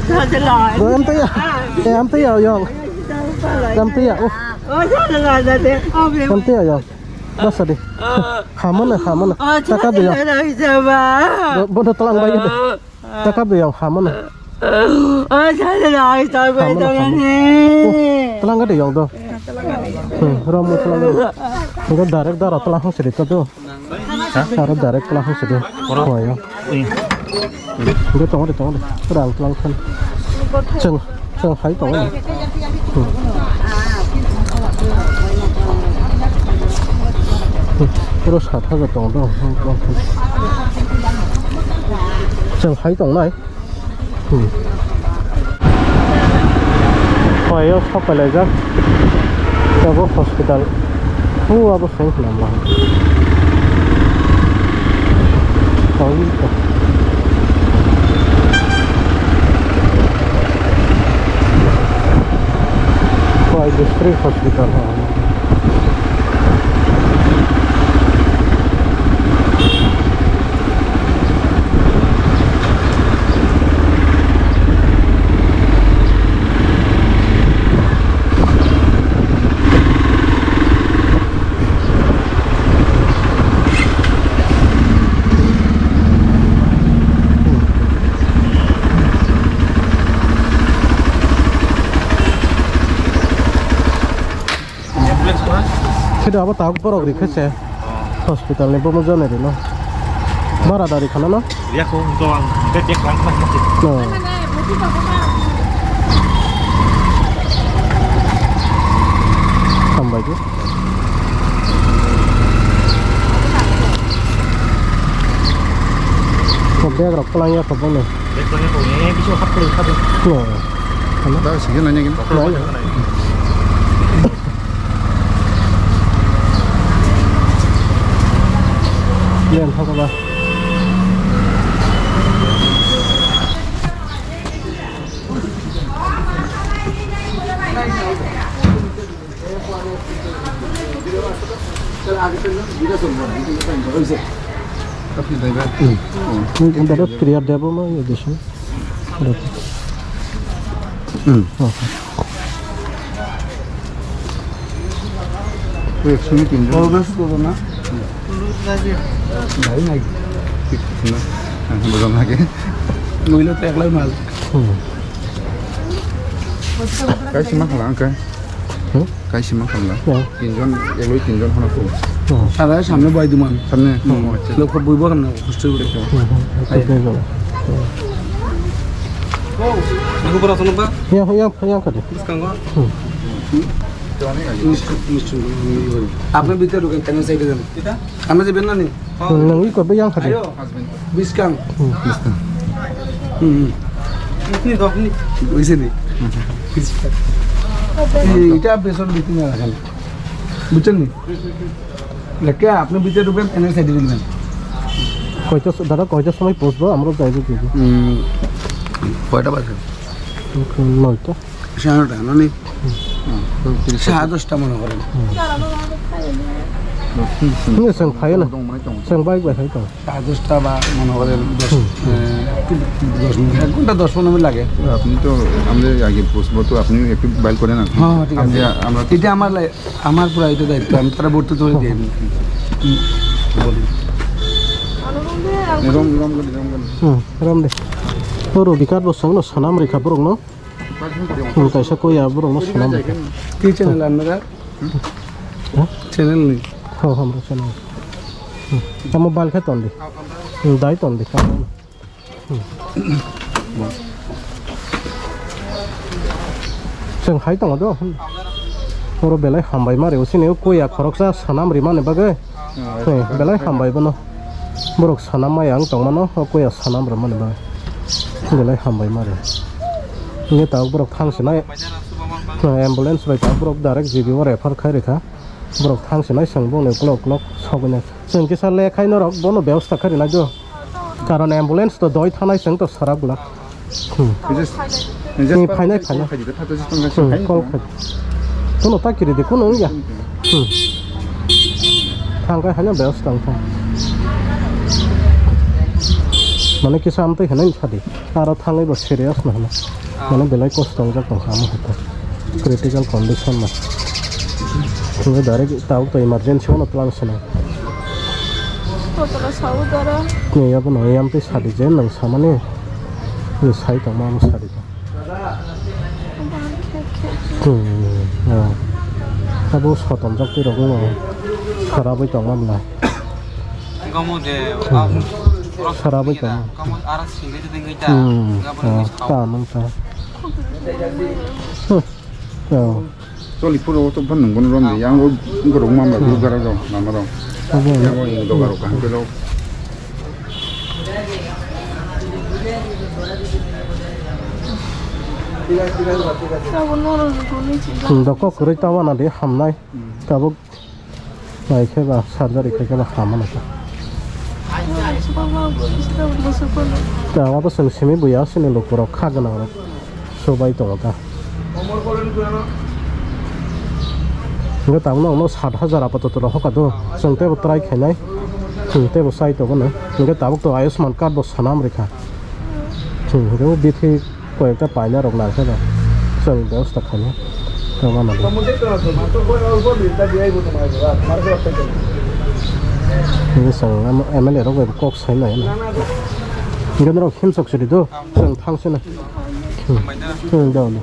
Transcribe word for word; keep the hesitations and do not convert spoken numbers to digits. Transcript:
Go, amtaya. Eh, amtaya, yong. Amtaya, oh. Amtaya, yong. Basa di. Hamana, hamana. Taka de, yong. Bo-, bono tlang bai de. Taka de, yong, hamana. Hamana, hamana. Oh, tlang de, yong, do. Hmm, rom mo tlang de. Go direct dara tlang hong siri to do. Aro direct tlang hong sidi. Oro. Hoi yo. Ui. Ui. Tongo de, tongo de. Rang tlang khan. Chwng, chwng hai tongo. Hmm. Hmm. Oro sat hajar tongo do. Chwng hai tongnai. Hmm. Hoi, o sok pailai jak. Abo hospital. O abo seng khna ma. Hoi, to. Hoi, district hospital, ha. Khe abo tabuk borok rikha se hospital ni bomo jone rino. Bara dari khana no? Ya ko to ang bebek lang khana. No. Hambai di. Ko bag rok kwlangya ko bono. Bag kwlangya ko, eh, biso hap kwlwi kha de. No. Ano? Da sige nanya gini. Nanya. Yan thok ba. Apni driver? Hmm. Ini ada pria dia apa mah ya, Jason? Ada. Hmm. Oh. Tuh, yang sini pinjam. Bagus tuh, Bang. Dari naik. Nah, belum lagi. Mobil tuh yang lain, Mas. Hmm. Kaisa ma khala ang khe? Hmm? Kaisa ma khala? Ya. Tinjon, egloi tinjon hono kho. Oh. Sara samne bai duman. Samne? Hmm. Oh, acha. Lok bui bo hamna hostel. Acha. Hmm, hmm. Acha. Acha. Aku pura sono ba? Ya, ya, ya, kade. Bwskango? Hmm. Apni bhitor dhuken, panel side-e jano. Amra je benna ni? Nang iko be yang khadi. Ayo. Biskang. Hmm. Biskang. Hmm. Ini dok ni. Buise ni. Biskang. Ini ita beson bitin na kan. Buchon ni. Leke apni bhitor dhuken, panel side-e jano. Koita, dada, koita somoy posbo, amra jaibo ki. Hmm. Koita baje? Noita. Saha nota, nani? Hmm. Saha dosta mone horen. Hmm. Chwng phai na. Chwng bike bai phai tong. Saha dosta ba mone horen dos, hmm, eh, dos minit, ek ghonta dos pondro minit lage. আপনি তো আমাদের আগে পোস্ট মতো আপনি একটু বাইর করেন আর কি। হ্যাঁ, হ্যাঁ, ঠিক আছে। আমরা, আমরা এটা আমার লাই-, আমার পুরা এটা দায়িত্ব, আমি তারা ভর্তি করে দিই। হুম, বলুন। Rom, rom gani, rom gani. Hmm, rom de. Oro bikat bo songno sanam rikha borok no. Hmm, kaisa koi ya borok no sanam rikha. Ki channel anara? Ha? Channel ni. Ho, hamro channel. Hmm. Amo bal khe ton di. Hmm, dai ton di. Hmm. Chwng hai tongo do. Oro belai hambai ma reo sini o kuya khoroksa sanam rimani bagwi. Hmm, belai hambai bono. Borok sanam maya wng tongmano o kuya sanam rwmani bagwi. Belai hambai ma reo. Hwnkhe tabuk borok thang sinai. Ambulance bai tabuk borok direct G B o refer khai rikha. Borok thang sinai chwng bongni ukulok ukulok sogwinai. Chwng kisa le khai norok bono bebosta khai rinai do. Karon ambulance to doi thanai chwng to sarak glak. Hmm. Ni phainai phainai. Hmm, call khai. Kuno ta kiri di, kuno wngya. Hmm. Thang khai haino bebosta wng thang. Mane kisa amtwi hinwi sadi. Aro thangwi bo serious no hino. Mane belai kosto wngjak tongkha amo hai khe. Critical condition no. Hinwi direct tabuk to emergency o no twlang sino. Kotoro sawi dara. Ni yabo no yamtwi sadi je nwng samani. Ni sai tongma amo sadi. Hmm, oh. Abo sotonjak twi rok no. Kharabwi tongma bwla. Gomo de, ah, Sarabwi tong. Gomo ara singri de dengwi ta. Hmm. Gabon Oh, ngi ta nang ta. Hmm. Oh. Choli phuru to phan nung bono rom de. Yang ro gorok ma ma group gara ro, mama ro. Abo. Yang ro do garo kan kelo. Abo noro goni chi. Hmm, doko kwrwi ta wana de hamnai. Hmm. Tabuk Nai khe ba surgery khai khe ba hamano khe. Tamo to chwng simi buya sini lukurok kha gwnangrok subai tongo ta. Hwnkhe tabukno ang no sat hajar apatot rw hoka do. Chwng teibo try khainai. Chwng teibo chai tongo no. Hwnkhe tabuk to Ayushman card bo sanam rikha. Chwng hwnkhe o bithi Koyekta paina rok nang khe ba chwng bebosta khainai. Tamo na. Ini chwng M L A rok bai kok sai nai na. Hingke norok himsok sidi do chwng thang sina. Hmm, da, da.